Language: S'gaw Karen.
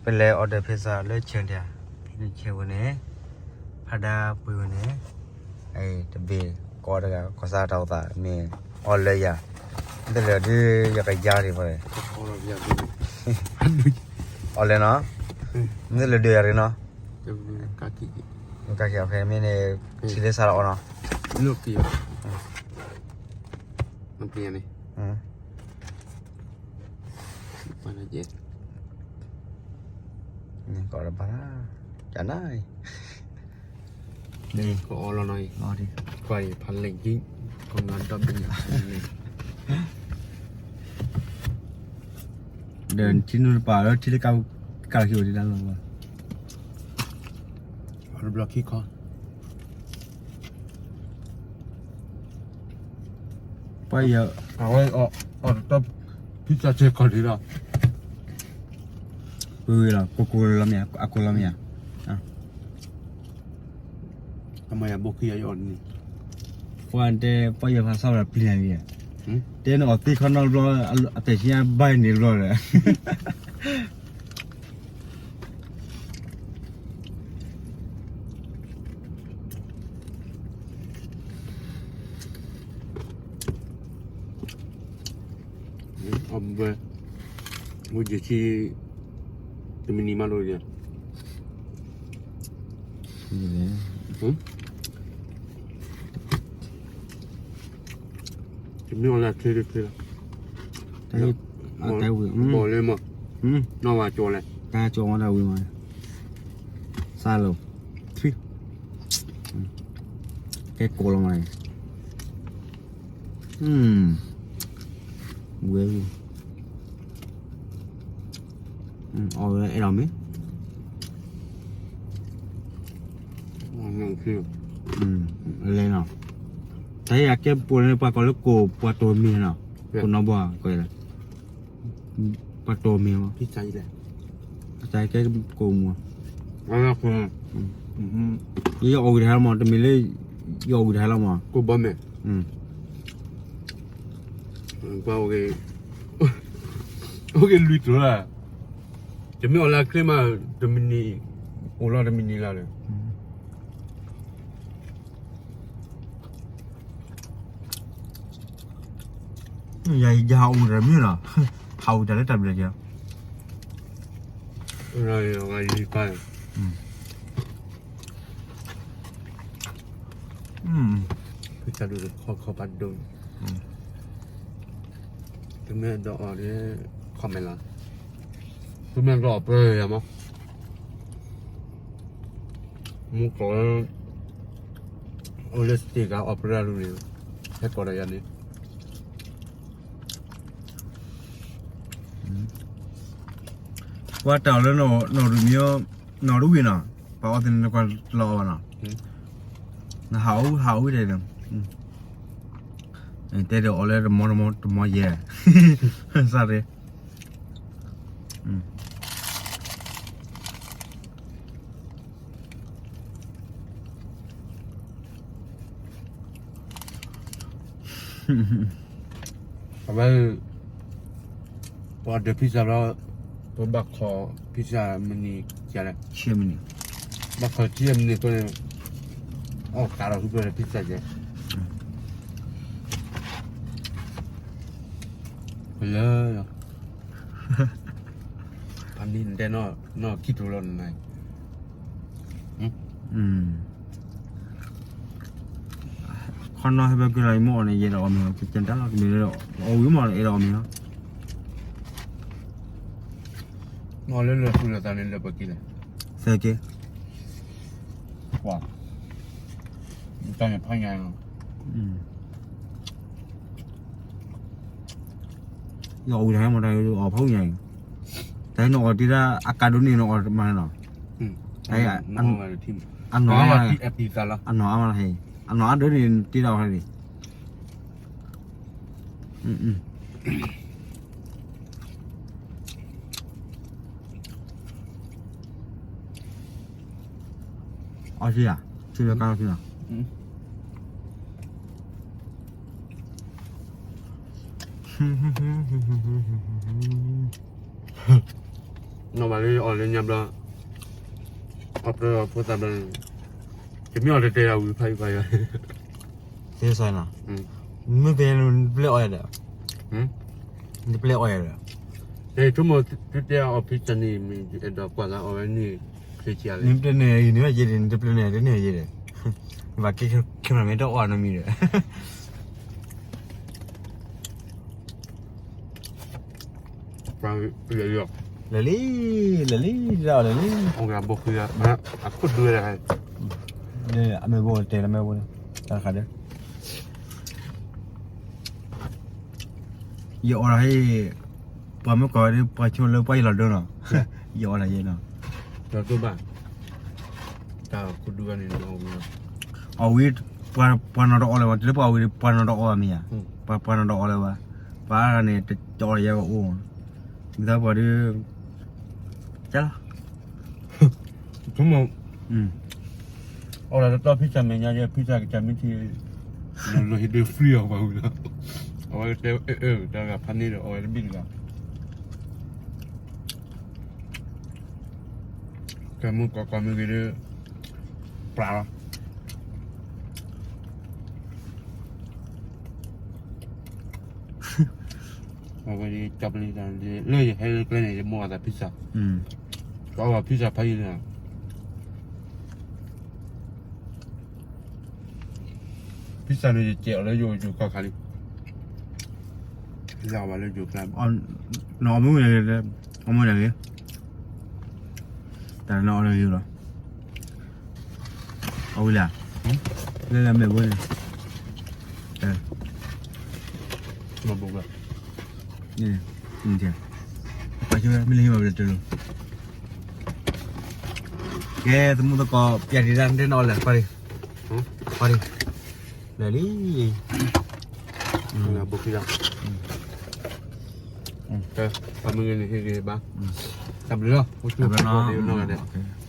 ပလဲၤ order pizza လၢ ဆဲးတယၤ, ဆဲးဝဲန့ၣ်, ဖးဒါပှ့ၤဝဲန့ၣ်, တဘ့ၣ်ကီတဂၤ ကီၢ်စၢ်တၢ်အိၣ်သးမ့ၢ်အီၣ်လၢယၤ, မ့ၢ်တလဲၤဒုးယကယါဒံးဖဲလဲၣ်, အီၣ်လဲၣ်နီၤ, မ့ၢ်တလဲၤဒုးယၤဒံးနီၤ, ကဲမ့ၢ်န့ၣ် ထံလၢစးလီၤအီၤနီၤ, ကီးတဘၣ်, ကနၣ်, ကီးအီလီၤနီၤ, ကီးဖးလဲၣ်ကံ, ကီးနၤဒီဘ့ၣ်ညါ, ဒီးထံနုာ်တပာ်လၢထံလၢကါ, ကါလီၤခံဝဲဒၣ်လီၤ, အီၤတဘျီခံခီ ပှၤယၤ, အဝဲအီၤတတီ, ဖံစးဆဲးခီၣ်ဒံးလီၤ, ပှ့ၤလီၤ ကိၢ်ကိၢ်လီၤမ့ၢ်ဧါ, အကိၢ်လီၤမ့ၢ်ဧါ, အမၤယၤဘိခံယၤအီၤန့ၣ်, ပှၤတဲ ပှၤယၤဖးဆၣ်ဝဲဒၣ်ပျံၤနၤလံ, တဲန့ၣ်အီၤသ့ခီနီတဘျီ, အပဲာ်ဆံညါဘၣ်န့ၣ်တဘျီဒီး အီၣ်ဘဲ, ဝဲယဆံ, တမံၤနံၤမးလိာ်ယၤ, တမ့ၢ်အီၤလၢအချ့တချ့လီၤ, ဘီၣ်လၢမး, နီၢ်ဝၤကၠီၤလဲၣ်, တၢ်ကၠီၤမးတၢ်ဝံၤမး, စၢ်လီၤ, ကဲကိးလီၤမး, ဝဲ, အီၣ်ဝဲအဲၣ်ဒိးမ့ၢ်, လဲၤနီၤ, တၢ်အံၤအကဲပှၤန့ၣ် ပှၤကိးလၢကိးပှၤတိၤမံၤနီၤ, ကိးနီၢ်ဘီၣ်, ပှၤတိၤမံၤ, တၢ်အံၤကဲကိးမူ, ယအီၣ်ဝံၤတဟဲလီၤမး, တမံၤလၢ, ယအီၣ်ဝံၤတဟဲလီၤမး, ကိးဘီမဲာ်, ပှၤအိၣ်က့ၤ, အိၣ်က့ၤလွံၢ်ကျိၤလီၤ, တမ့ၢ်အီၣ်လၢအချ့မး, တမံၤနံၤ, အိၣ်လီၤတမံၤနံၤလီၤဒီး ယၤယဟးအိၣ်တၢ်မ့ၢ်နီၤ, ဟးအိၣ်တၢ်လၢတၢ်ဘျၢက့ၤ, ယကါ, ဖုတၢ်ဒုးခီခီပၤဒိၣ်, တမ့ၢ်ဒီးအီၤဒီး, ခီမဲလီၤ, တမ့ၢ်ဒီးအီၤပၢယၤမး, မူကီး, အိၣ်လၢ state က opera ဒ်န့ၣ်, ဟဲကီးဒီးယၤန့ၣ် ပှၤတၢ်အီၣ်လၢနီၢ်ရူမံၤ, နီၢ်ရူဝံၤနီၤ, ပှၤအီသန့ၣ်နကွၢ်လီၤအီၣ်ဘၣ်နီၤ, နဟးအီၣ်ဟးအီၣ်တဲ, တဲဒီးအီၣ်လၢတမီတမီတမီယဲ, စၢ်ရ့ အဝဲ, ပှၤဒၢး pizza လီၤ, ပဘၣ်ခိး pizza မနံၤကလဲၣ်, ဆံမနံၤ, ဘၣ်ခိးဆံမနံၤအဃိန့ၣ်, အီၣ်ကးလီၤဃုပျၢၢ်ဒီး pizza ကဲ, လၢ ဖးနံၤနတဲနီၢ်ခံတိၤလီၤနၤ, ခီနီၢ်ဟဲဘၢက့ၤလီၤ ယမိၢ်အီၤန့ၣ် ယဲဒၣ်အီၣ်မ့ၤလီၤ ကတၢၢ်တၢ်လီၤ တမ့ၢ်လၢအီၣ်ဝံၤမး အဲၣ်ဒိးအီၣ်မ့ၤလီၤ, နီၢ်လၢလၢာ်သူၣ်လၢာ်သးန့ၣ် လၢာ်ပှဲၤက့ၤလဲၣ်, သၢက့ၤ, ပှၤ တၢ်န့ၣ်ဖးညါလီၤ ယအီၣ်ဝံၤတၢ်ဟဲမး တၢ်အီၣ်ဖးဝံၤညါအံၤ, တၢ်ဟဲနအီၣ်တ့ၢ်ဒၣ်အကါဒိၣ်န့ၣ် နအီၣ်မးနီၤ, အနီၢ်အါမး, အနီၢ်အါမး, အနီၢ်အါဒိၣ်န့ၣ် တ့ၢ်ဒၣ်အီၤန့ၣ်, အီၣ်ဆံးဧါ, ဆံးလၢကါလီၤဆံးလီၤ. ဟူး, နီၢ်ဘၣ်လၢအီၣ်လၢညါဘျီ, အီၣ်ပျဲအီၣ်ဖိသၣ်ဘျီန့ၣ်, တမ့ၢ်အီၣ်တဲတဲယၤဝံၤဖးယံၤဖးယၤ, သ့စၢ်နီၤ, မ့ၢ်တဲနပျဲအီၣ်ယၤဒီး, နပျဲအီၣ်ယၤဒီး, ဆိကမိၣ်သုတဲအီၣ် pizza န့ၣ် မ့ၢ်အဲၣ်ဒိးကွၢ်လၢအီၣ်ဝဲန့ၣ်, နပျဲန့ၣ်အံၤန့ၣ်ဝဲယဲဒၣ် နတပျဲန့ၣ်တန့ၢ်ယဲဒၣ်, ဘၣ်ကဲ camera မ့ၢ်တအီၣ်နီတမံၤဒီး လၢာ်လံ, လၢာ်လံ, လၢာ်လံ, အခိၣ်ဒုး, အမဲာ်ဘိတဲလၢမဲာ်ဘိန့ၣ်, တၢ်တခါဒီး, ယအီၣ်ဒီးဟ့ၣ်, ပှၤမ့ၢ်ကိးဝဲဒၣ် ပှၤဆိလၢပှၤယလီၤဒိနီၤ, ယအီၣ်ဒီးယဲနီၤ, ဒီးတိၢ်ဘၣ်, တၢ်ခိၣ်ဒုးန့ၣ်, အီၣ်ဝံၤ, ပှၤနီတအီလၢၤဘၣ်, တုၤလၢပှၤဝံၤဒီး ပှၤနီတအီဘၣ်မ့ၢ်ဧါ, ပှၤနီတအီလၢၤဘၣ်, ပှၤန့ၣ်တအီလၢၤယဲဘၣ်အိၣ်, ဒ်သိးပှၤဒုး, ကလီၤ ဆိကမိၣ်, အီၣ်လၢတတီၢ် pizza မဲာ်ညါယဲ pizza ကစၢ်မ့ၢ်ထံ, လၢဟ့ၣ်ဒုး free အီၤပှၤဝံၤလီၤ, အဝဲကတဲအၢ တၢ်ဂၤဖးန့ၢ်ဒီးအီၣ်ဝဲတဘ့ၣ်တဂၤ, ကဲမုၢ်ကီၢ်ကီၢ်မ့ၢ်ဂ့ၤဒီး, ပျၢ်လီၤ အဝဲဒ်ကၠီပလံၤတၢ်လၢယဟဲလၢကျဲန့ၣ် ယမိၢ်အသး pizza, ကအီၣ်ဘၣ် pizza ဖးယံၤလီၤ, pizza န့ၣ် ယကဲးအီၤလၢယိၤယိၤခီၣ်ခါလံ, လၢအီၣ်ဘၣ်လၢယိၤကျါ, နအီၣ်မ့ၢ်ဝဲ, အီၣ်မ့ၢ်ဝဲ, တၢ်နအီၣ်လၢယိၤလီၤ, အီၣ်ဝံၤလံ, လၢလၢမဲာ်ဘိန့ၣ်, မ့ၢ်ဘိဘၣ်, ပှၤဆိမ့ၢ်လၢဟံၣ်ဘၣ်ဘျီတလိၤ, ကဲ သမူသကိး ပျဲဒံးတၢ် နတဲနအီၣ်လဲၣ် ပှၤဒံး, ပှၤဒံး, လၢာ်လံ, ဘိခံလီၤ, ပှၤမ့ၢ်ဂ့ၤန့ၣ်ဟ့ၣ်ဂ့ၤဘၣ်, တၢ်ဘျုးလီၤ, အိၣ်ဆူၣ်အိၣ်ချ့နီၢ်ဂၤဒဲး.